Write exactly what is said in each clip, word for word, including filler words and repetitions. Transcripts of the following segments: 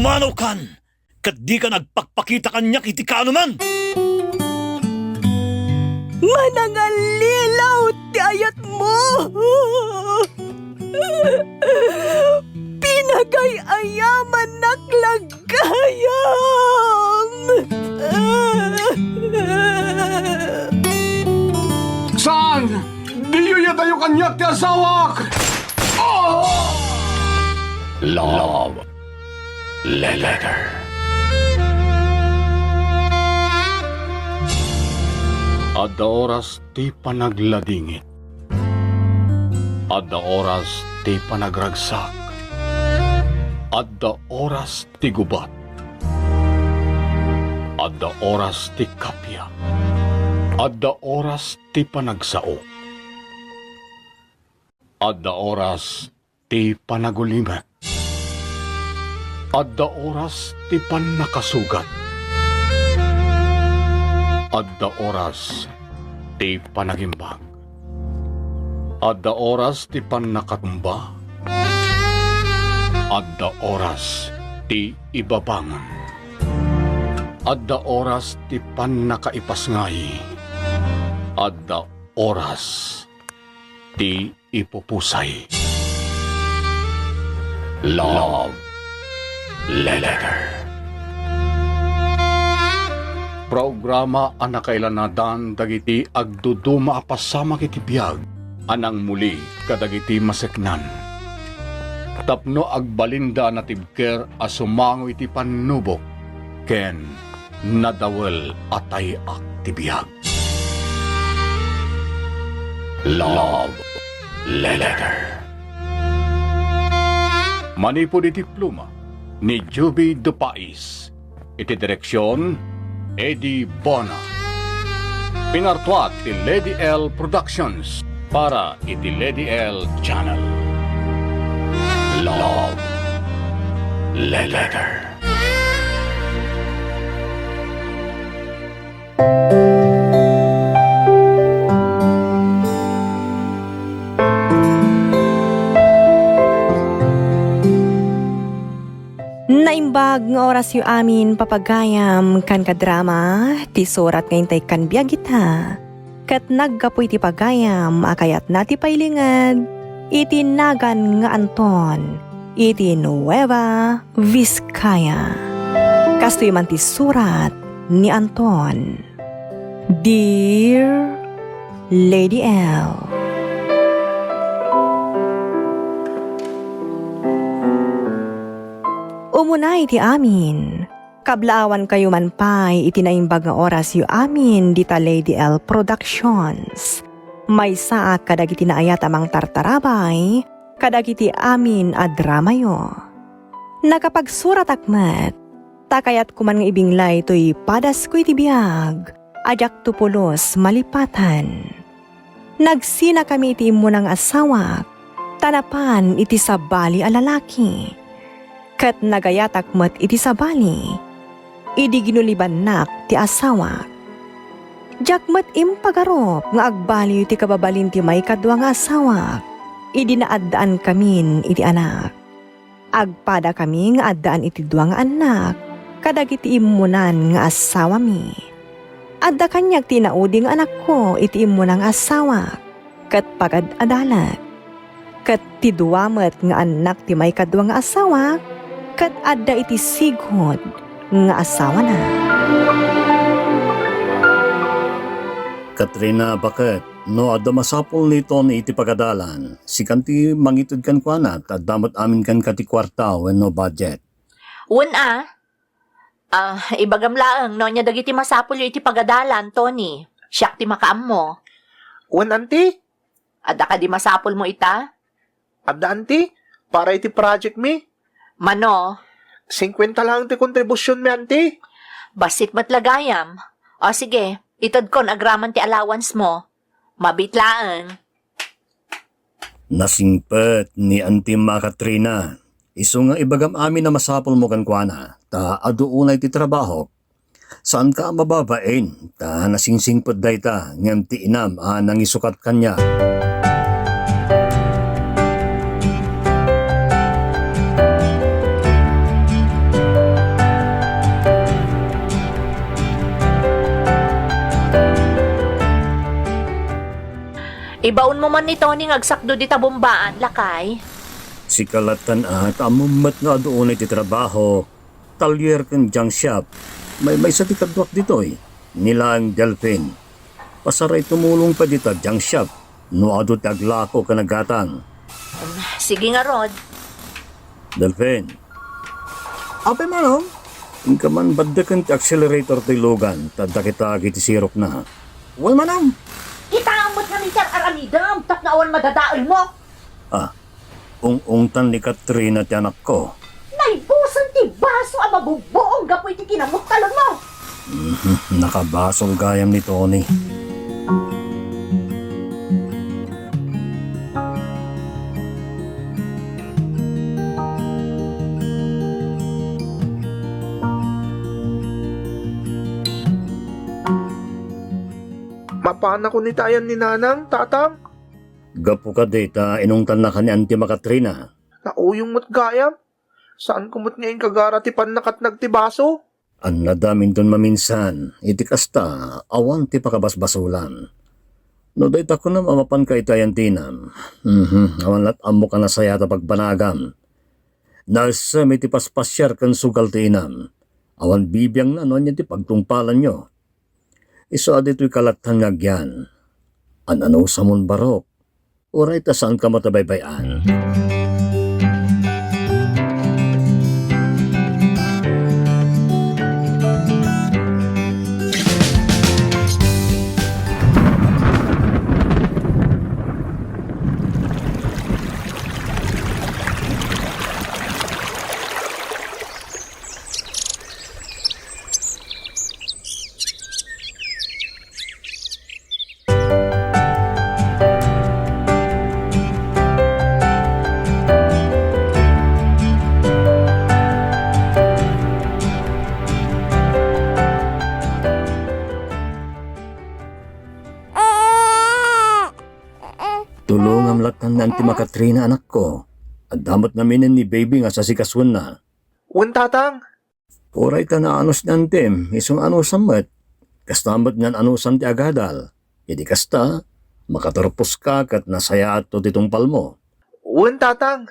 Pupanaw kan, ket dika agpakpakita kaniak iti kaanoman. Manangallilaw ti ayatmo. Pinagay-ayamannak la gayam. Saan! Diyo iyadayo kaniak ti asawak! Ah! Love Letter. Adda oras ti panagladingit. Adda oras ti panagragsak. Adda oras ti gubat. Adda oras ti kappia. Adda oras ti panagsao. Adda oras ti panagulimek. Adda oras ti pannakasugat. Adda oras ti panagimbag. Adda oras ti pannakatumba. Adda oras ti ibabangon. Adda oras ti pannakaipasngay. Adda oras ti ipupusay. Love Letter. Programa a nakailanadan dagiti agduduma a pasamak iti biag a nangmuli kadagiti maseknan. Tapno agbalinda a natibker a sumango iti pannubok ken nadawel a tay-ak ti biag. Love Letter. Manipud iti pluma ni Juby Dupais, iti direksion, Eddie Bona. Pinartuat ti Lady L Productions para iti Lady L Channel. Love Letter. Naimbag nga orasyo amin, papagayam, kan kadrama, ti surat nga intay kan biag ita, ket naggapu iti pagayam a kayatna ti pailinged iti nagan nga Anton iti Nueva Vizcaya. Kastoy man ti surat ni Anton. Dear Lady L, umuna iti amin, kablaawankayo man pay iti naimbag nga orasyo amin dita Lady L Productions. Maysaak kadagiti naayat a mangtartarabay kadagiti amin a dramayo. Nakapagsuratak met, ta kayatko man nga ibinglay toy padasko iti biag a diakto pulos malipatan. Nagsinakami iti immuna nga asawak, ta napan iti sabali a lalaki. Ket nagayatak met iti sabali, idi ginulibannak ti asawak. Diak met impagarup nga agbaliw ti kababalin ti maikadua nga asawak, idi naaddaankamin iti anak. Agpadakami nga addaan iti dua nga annak kadagiti immunan nga asawami. Adda kaniak ti inaudi nga anakko iti immuna nga asawak, ket pagad-adalek. Ket ti dua met nga annak ti maikadua nga asawak, ket adda iti sigud nga asawana. Katrina, baket, no adda masapul ni Tony iti pagadalan, sikan ti mangited kenkuana, ta adda met amin kenka ti kuarta wenno budget. Wen a. Ah, ibagam laeng no ania dagiti masapulyo iti pagadalan, Tony. Siak ti makaammo. Wen, anti? Adda kadi masapulmo ita? Adda, anti, para iti project mi. Mano? Singkuenta laeng ti kontribusion mi, anti. Bassit met la gayam. O sige, itedkon agraman ti allowance mo. Mabit laeng. Nasingpet ni Anti Makatrina. Isu nga ibagam amin a masapulmo kenkuana, ta adu unay ti trabahok. Saanka a mababain, ta nasingsingpet dayta, ngem ti inam a nangisukat kaniak. Ibaonmo man ni Tony nga agsakdo dita bombaan, lakay. Sika lattan a, ta ammom met nga adu unay ti trabaho, talyer ken junk shop. Maymaysa ti kaduak ditoy, ni laeng Delfin. Pasaray tumulong pay dita junk shop, no adu ti aglako ken aggatang. Sige ngarud. Delfin. Apay, manong? Inka man baddeken ti accelerator ti lugan, ta adda kita iti sirokna. Wen, manong. Kitaem met ngamin ti ar-aramidem tapno awan madadaelmo. Ah, ung-ungtan ni Katrina ti anakko. Naibusen ti baso a mabubbuong gapu iti kinamuktalonmo. Mhm, nakabasol gayam ni Tony. Mapanakon itayan ni Nanang, Tatang? Gapu kadi ta inungtannaka ni Auntie Makatrina. Nauyong met gayam. Saanko met nga inkagara ti pannakatnag ti baso? Annadam inton maminsan, iti kasta, awan ti pakabasbasolan. No dayta kunam a mapanka iti ayantinam, mhm, awan lat ammok a nasayaat a pagbanagam. Naessem iti paspasiar ken sugal ti inam. Awan bibiangna no ania ti pagtungpalanyo. Isu a ditoy kalattan nga agyan. An-anusamon, barok. Uray ta saanka matabaybay-an. Tulongam lattan ni Auntie Makatrina, anakko. Adda met ngaminen ni baby nga sasikasuenna. Wen, Tatang. Uray ta naanus ni Auntie, isu nga anusam met. Kasta met nga anusam ti agadal. Idi kasta, makaturposka ket nasayaatto ti tungpalmo. Wen, Tatang.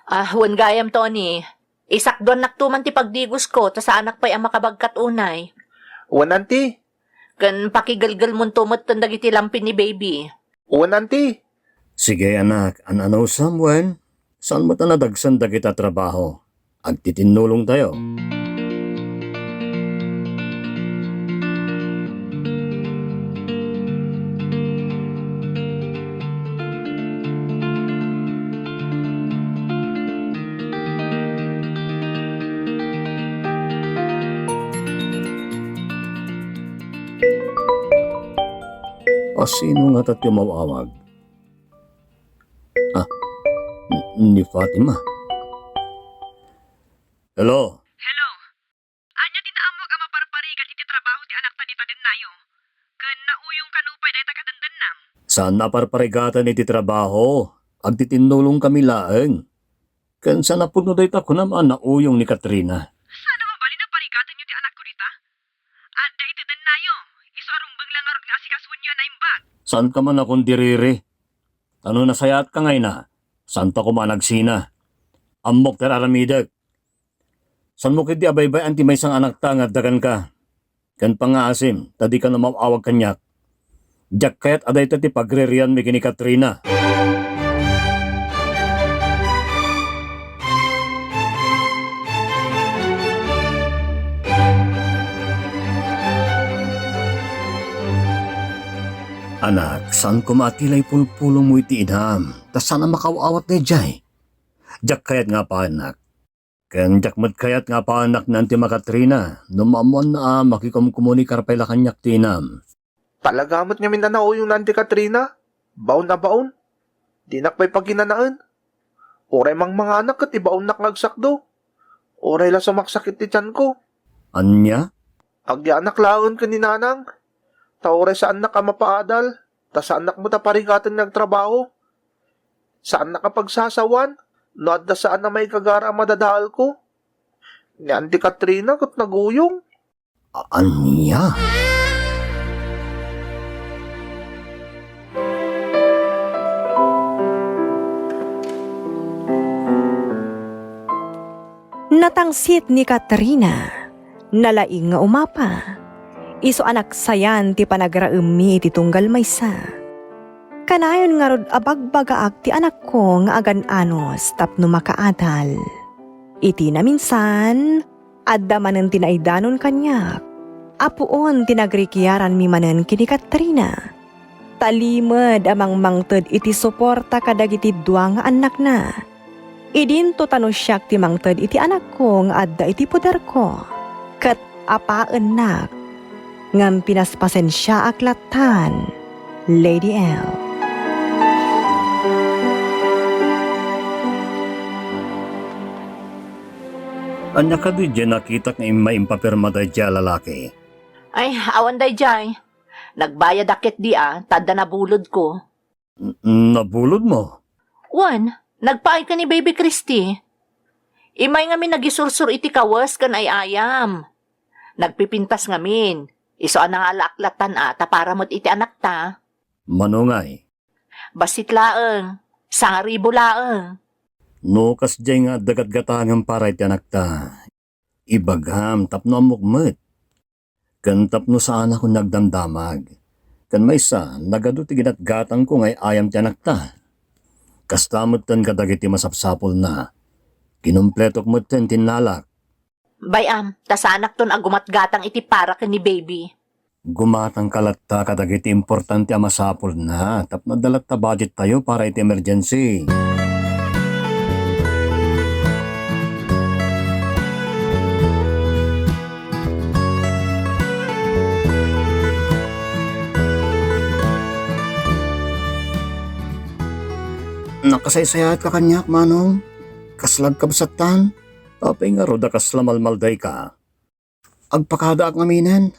Ah, wen gayam, Tony. Isakduannakto man ti pagdigosko, ta saanak pay a makabagkat unay. Wen, Auntie. Ken pakigelgelmonto metten dagiti lampin ni baby. Wen, Auntie. Sige, anak, an-anusam wen? Saan met a nadagsen dagita trabaho? Agtitinnulongtayo. A, sino ngata ti umaw-awag? Ah, n-, ni Fatima. Hello? Hello. Ania ti naammok a maparparigat iti trabaho ti anakta dita dennayo? Ken nauyong kano pay dayta kadendennam? Saan a parparigatan iti trabaho. Agtitinnulongkami laeng. Ken saan a pudno dayta kunam a nauyong ni Katrina. Saan a mabalin a parigatenyo ti anakko dita? Adda iti dennayo, isu a rumbeng la ngarud nga asikasoenyo a naimbag. Saanka man a kundiriri? Ta no nasayaatka nga ina, saanta koma a nagsina. Ammok ti ar-aramidek. Saanmo ketdi a baybay-an ti maysa nga anakta nga adda kenka. Ken pangngaasim, ta dika umaw-awag kaniak. Diak kayat a dayta ti pagririanmi ken ni Katrina. Anak, saan koma a tilay pulpulongmo iti inam, ta saan a makaaw-awat daydiay. Diak kayat nga apaannak. Ken diak met kayat nga apaannak ni Auntie Makatrina no maammoanna a makikumkomunikar pay la kaniak ti inam. Talaga met ngamin a nauyong ni Auntie Katrina? Baon a baon. Dinak pay paginanaen. Uray mangmanganak ket ibaonnak nga agsakdo. Uray la sumaksakit ti tianko. Ania? Agyaanak laengen ken ni Nanang. Ta uray saannak a mapaadal, ta saannak met a parigaten nga agtrabaho. Saannak a pagsasawan no adda saan a maikagara a madadaelko. Ni Auntie Katrina ket naguyong. A-, ania? Natangsit ni Katrina. Nalaing nga umapa. Isu a naksayan ti panagraemmi iti tunggal maysa. Kanayon ngarud a bagbagaak ti anakko nga agan-anos tapno makaadal. Iti naminsan, adda manen ti naidanon kaniak. Apuon ti nagrikiaranmi manen ken ni Katrina. Talimed a mangmangted iti suporta kadagiti dua nga annakna. Idinto ta no siak ti mangted iti anakko nga adda iti poderko, ket apaennak, ngem pinaspasensiaak lattan, Lady L. Ania kadi diay nakitak nga immay impapirma daydiay a lalaki? Ay, awan daydiay. Nagbayadak ketdi a, ta adda nabulodko. N-, nabulodmo? Wen, nagpaay ken ni Baby Christy. Immay ngamin nagisursor iti kawes ken ay-ayam. Nagpipintas ngamin. Isu a nangalaak lattan a, ta para met iti anakta. Mano ngay? Bassit laeng. Sangaribu laeng. No kasdiay nga adda gatgatangem para iti anakta, ibagam tapno ammok met. Ken tapno saanakon nga agdamdamag. Ken maysa, nagadu ti ginatgatangko nga ay-ayam ti anakta. Kasta metten kadagiti masapsapulna. Kinumpletok metten ti innalak. Bay-am, ta saanakton a gumatgatang iti para ken ni Baby. Gumatangka latta kadagiti importante a masapulna tapno adda latta budgettayo para iti emergency. Nakasaysayaatka kaniak, Manong. Kasla agkabsattan. Apay ngarud a kasla malmaldayka? Agpakadaak ngaminen.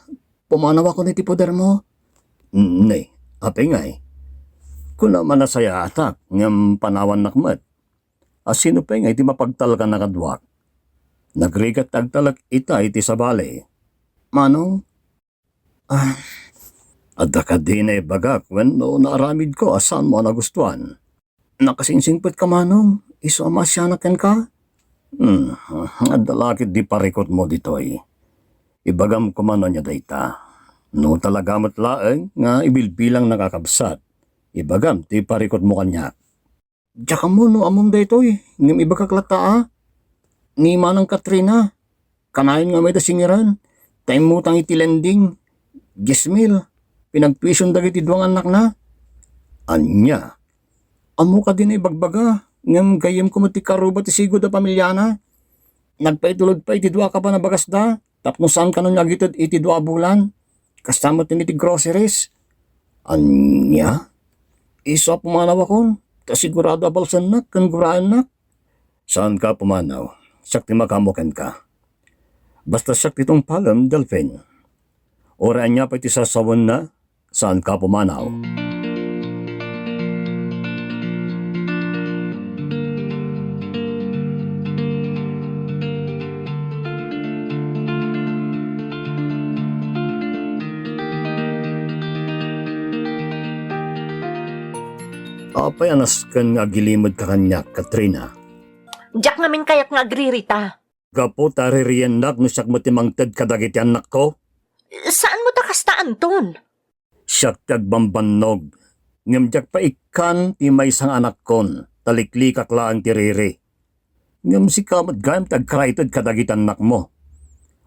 Pumanawakon iti podermo. Ne, apay ngay? Kunam a nasayaatak, ngem panawannak met. A sino pay ngay ti mapagtalkan a kaduak? Nagrigat ti agtalek ita iti sabali. Manong, ah, adda kadi naibagak wenno naaramidko a saanmo a nagustuan? Nakasingsingpetka, Manong, isu a maasianak kenka? Hmm, adda la ketdi parikutmo ditoy. Ibagam koma no ania dayta. No talaga met laeng nga ibilbilangnak a kabsat, ibagam ti parikutmo kaniak. Diak ammo no ammom daytoy, ngem ibagak latta a. Ni Manang Katrina, kanayon nga mayda singiran, ta immutang iti lending, dies mil, pinagtuition dagiti dua nga annakna. Ania? Ammo kadi nga ibagbaga, ngem gayyemko met ti karuba ti sigud a pamiliana. Nagpaitulod pay iti dua a kaban a bagasda, tapno saan kanon nga agited iti dua a bulan. Kasta met iti groceries. Ania? Isu a pumanawakon, ta sigurado a balsennak ken guraennak. Saanka a pumanaw. Siak ti makaammo kenka. Basta siak ti tungpalem, Delfin. Uray ania pay ti sasawenna, saanka a pumanaw. Apay a nasken nga agilimedka kaniak, Katrina? Diak ngamin kayat nga agririta. Gapu ta ririennak no siak met ti mangted kadagiti annakko? Saanmo ta kasta, Anton? Siak ti agbambannog, ngem diak pay ikkan ti maysa nga anakkon, ta liklikak laeng ti riri. Ngem sika met gayam ti agkaraited kadagiti annakmo.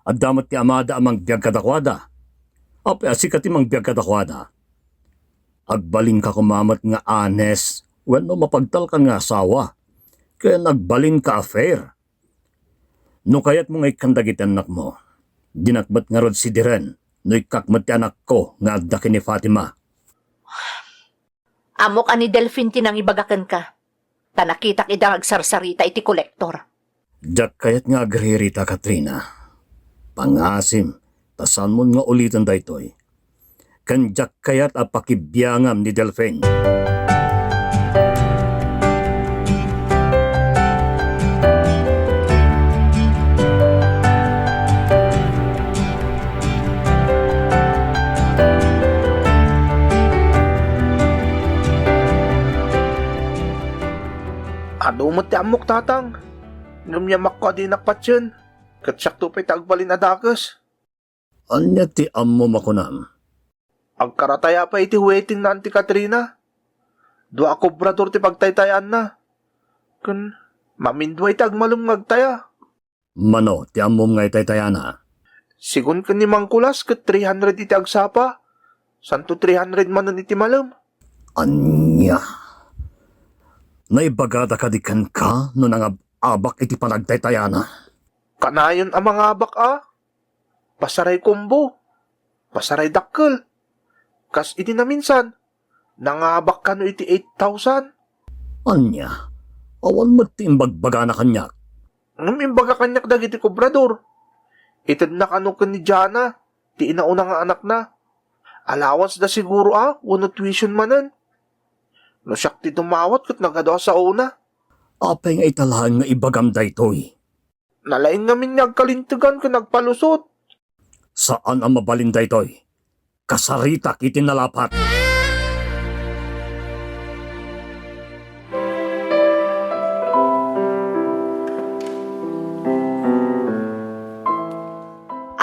Adda met ti amada a mangbiag kadakuada. Apay a sika ti mangbiag kadakuada? Agbalinka koma met nga honest wenno mapagtalkan nga asawa, ken agbalinka a fair. No kayatmo nga ikkan dagiti annakmo, dinak met ngarud sidiren no ikkak met ti anakko nga adda ken ni Fatima. Ammok a ni Delfin ti nangibaga kenka, ta nakitak ida nga agsarsarita iti kolektor. Diak kayat nga agririta, Katrina. Pangasim, ta saanmon nga uliten daytoy. Ken diak kayat a pakibiangam ni Delfin. Adu met ti ammok, Tatang. Ngem yamakko a dinak patien, ket siakto pay ti agbalin a dakes. Ania ti ammom a kunam? Agkarataya pay iti wedding ni Auntie Katrina. Dua a kobrador ti pagtaytayaanna. Ken mamindua iti agmalem nga agtaya. Mano ti ammom nga itaytayana? Sigun ken ni Mang Kulas ket three hundred iti agsapa, santo three hundred manen iti malem. Ania? Naibagada kadi kenka no nangab-abak iti panagtaytayana? Kanayon a mangabak a. Pasaray combo. Pasaray dakkel. Kas iti naminsan, nangabak kano iti eight thousand. Ania? Awan met ti imbagbagana kaniak. Ngem imbaga kaniak dagiti kobrador. Itedna kano ken ni Jana, ti inauna nga anakna. Allowance da siguro a, wenno tuition manen. No siak ti dumawat ket nagadu a saona. Apay nga ita laeng nga ibagam daytoy? Nalaing ngamin nga agkalintegan ken agpalusot. Saan a mabalin daytoy. Kasaritak iti nalapat.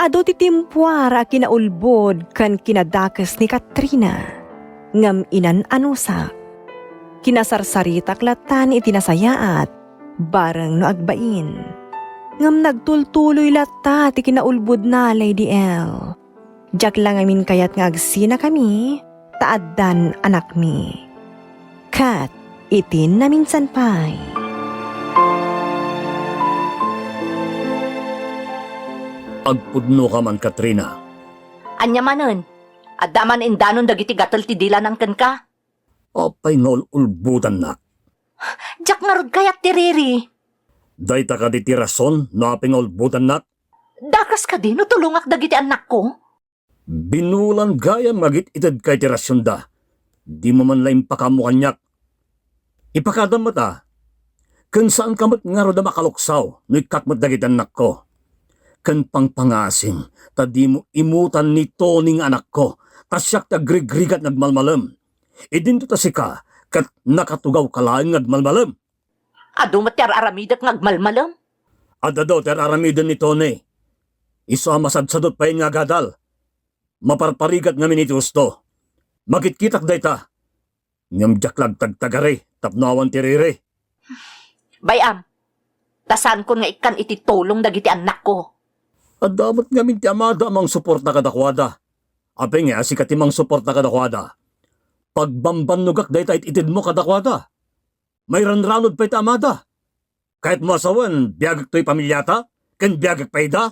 Adu ti timpuar a kinaulbod ken kinadakes ni Katrina, ngem inan-anusak. Kinasarsaritak latta iti nasayaat, bareng no agbain. Ngem nagtultuloy latta ti kinaulbodna, Lady L. Diak la ngamin kayat nga agsinakami, ta addan anakmi. Ket iti naminsan pay. Agpudnoka man, Katrina. Ania manen? Adda man indanon dagiti gatel ti dilanan kenka? Apay nga ul-ulbodannak? Diak ngarud kayat ti riri. Dayta kadi ti rason no apay nga ulbodannak? Dakes kadi no tulongak dagiti annakko? Binulan gayam nga agit-itedka iti rasionda. Dimo man la impakaammo kaniak. Ipakadam met a, ken saanka met ngarud a makaluksaw no ikkak met dagiti annakko. Ken pangpangasim ta dimo imutan ni Tony nga anakko, ta siak ti agrigrigat nga agmalmalem. Idinto ta sika ket nakatugawka laeng nga agmalmalem. Adu met ti ar-aramidek nga agmalmalem? Adda daw ti ar-aramiden ni Tony. Isu a masadsadot pay nga agadal. Maparparigat ngamin iti husto. Makitkitak dayta. Ngem diak la agtagtagari tapno awan ti riri. Bay-am, ta saankon nga ikkan iti tulong dagiti annakko. Adda met ngamin ti amada a mangsuporta kadakuada. Apay nga sika ti mangsuporta kadakuada? Pagbambannogak dayta it-itedmo kadakuada. Mairanranod pay ti amada. Kayatmo a sawen, biagek toy pamiliata, ken biagek pay ida?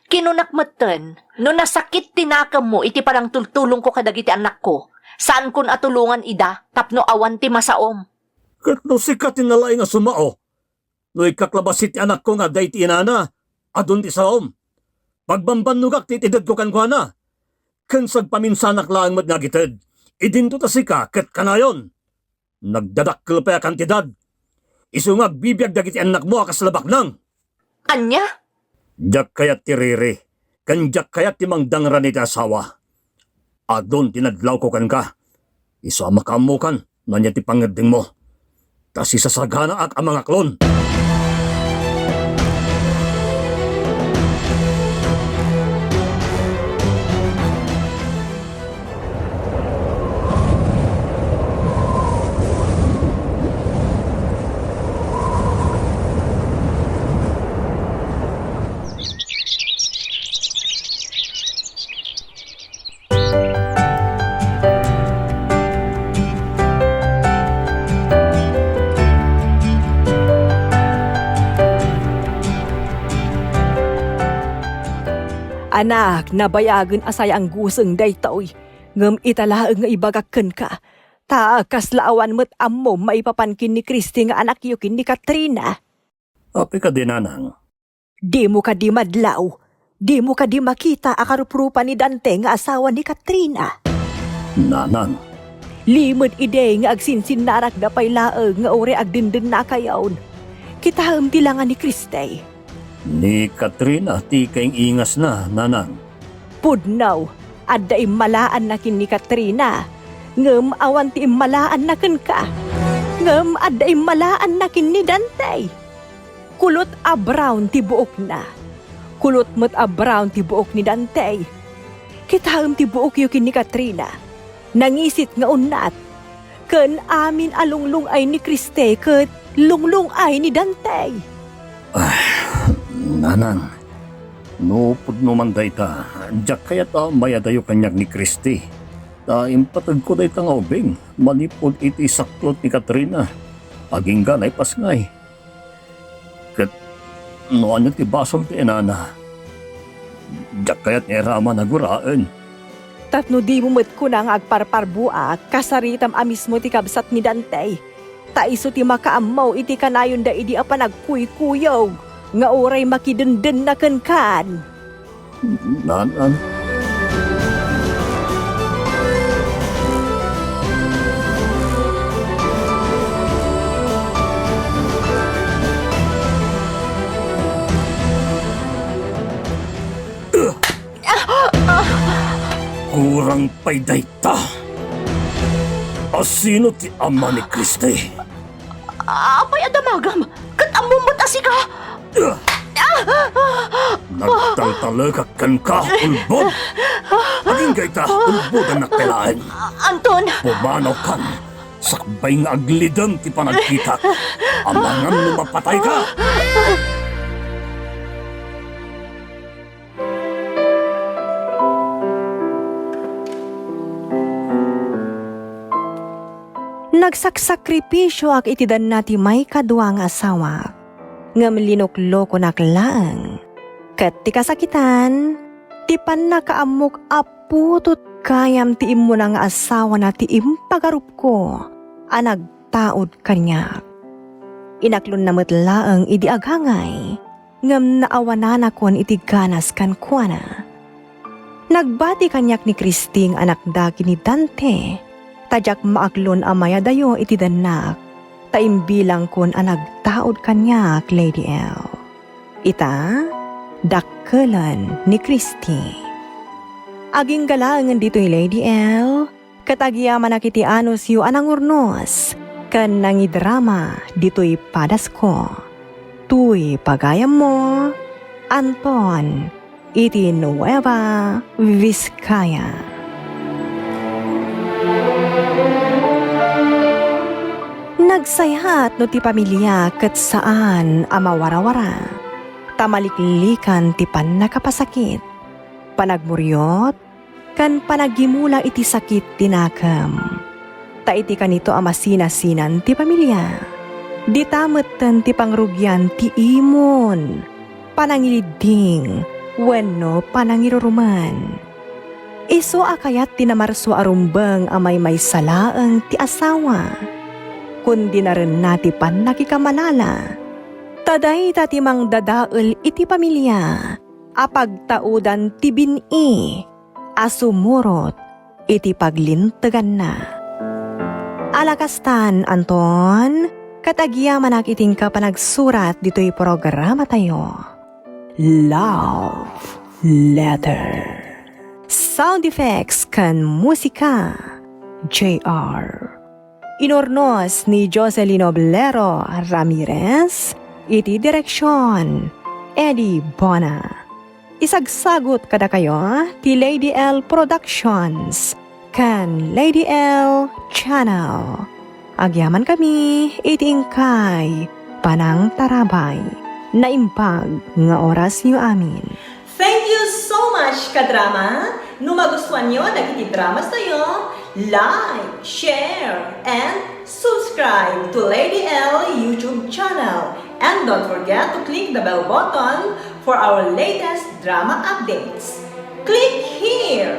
Kinunak metten, no nasakit ti nakemmo iti panangtultulongko kadagiti annakko, saankon a tulongan ida tapno awan ti masaom. Ket no sika ti nalaing a sumao, no ikkak la bassit ti anakko nga adda iti inana, adun ti saom. Pagbambannogak ti itedko kenkuana, ken sagpaminsanak laeng met nga agited. Idinto ta sika ket kanayon. Nagdadakkel pay a kantidad. Isu nga agbibiag dagiti annakmo a kasla baknang. Ania? Diak kayat ti riri, ken diak kayat ti mangdangrani ti asawa. Adun ti nadlawko kenka. Isu a makaammokan no ania ti pangngeddengmo. Ta sisasaganaak a mangaklon. Anak, nabayagen a sayaanguseng daytoy. Ngem ita laeng nga ibagak kenka, ta kasla awan met ammom maipapan ken ni Christy nga anakyo ken ni Katrina. Apay kadi, Nanang? Dimo kadi madlaw? Dimo kadi makita a karuprupa ni Dante nga asawa ni Katrina? Nanang. Limed idi nga agsinsinnarakda pay laeng nga uray agdendennakayon. Kitaem ti langa ni Christy. Ni Katrina ti kaing-ingasna, Nanang. Pudno, adda immalaanna ken ni Katrina, ngem awan ti immalaanna kenka. Ngem adda immalaanna ken ni Dante. Kulot a brown ti buokna. Kulot met a brown ti buok ni Dante. Kitaem ti buokyo ken ni Katrina. Nangisit nga unnat. Ken amin a lunglung-ay ni Kriste ket lunglung-ay ni Dante. Ah, nanang, no pudno man dayta, diak kayat a mayadayo kaniak ni Kriste. Ta impategko dayta nga ubing manipud iti saklot ni Katrina. Agingga naipasngay. Ket no ania ti basol ti inana, diak kayat nga iraman a guraen. Tapno dimo met kuna nga agparparbuak, kasaritam a mismo ti kabsat ni Dante. Ta isu ti makaammo iti kanayonda idi a panagkuykuyog nga uray makidendenna kenkan. Nan-, an-, Kurang pay dayta. Asino ti ama ni Kriste? Apay a damagam? Ket ammom met a sika? Nagtaltalekak kenka, ulbod. Agingga ita, ulbodannak pay laeng. Anton! Pumanawkan, sakbay nga aglidem ti panagkitak. Amangan no mapatayka! Nagsaksakripisioak iti danna ti maikadua nga asawak, ngem linuklokonak laeng. Ket ti kasakitan, ti pannakaammok a putot gayam ti immuna nga asawana ti impagarupko a nagtaud kaniak. Inaklonna met laeng idi agangay, ngem naawananakon iti ganas kenkuana. Nagbati kaniak ni Kriste nga anakda ken ni Dante, ta diak maaklon a mayadayo iti dannak, ta imbilangkon a nagtaud kaniak, Lady L. Ita, dakkelen ni Kriste. Agingga laengen ditoy, Lady L, ket agyamanak iti anusyo a nangurnos ken nangidrama ditoy padasko. Toy pagayammo, Anton, iti Nueva Vizcaya. Nagsayaat no ti pamilia ket saan a mawarawara, ta maliklikan ti pannakapasakit, panagmuriot, ken panaggimula iti sakit ti nakem. Ta iti kanito a masinasinan ti pamilia, dita metten ti pangrugian ti imon, panangilidding, wenno panangirurumen. Isu a kayat ti namarso a rumbeng a maymaysa laeng ti asawa, kun dinarenna ti pannakikamalala. Ta dayta ti mangdadael iti pamilia a pagtaudan ti bin-i a sumurot iti paglinteganna. Ala kastan, Anton, ket agyamanak iti inka panagsurat ditoy programatayo. Love Letter. Sound effects ken musika, J R. Inurnos ni Jocelyn Oblero Ramirez, iti direksion, Eddie Bona. Isagsagut kadakayo ti Lady L Productions ken Lady L Channel. Agyamankami iti inkay panangtarabay. Naimbag nga orasyo amin. Thank you so much, kadrama! No magustuanyo dagiti dramas tayo, like, share, and subscribe to Lady L YouTube channel. And don't forget to click the bell button for our latest drama updates. Click here!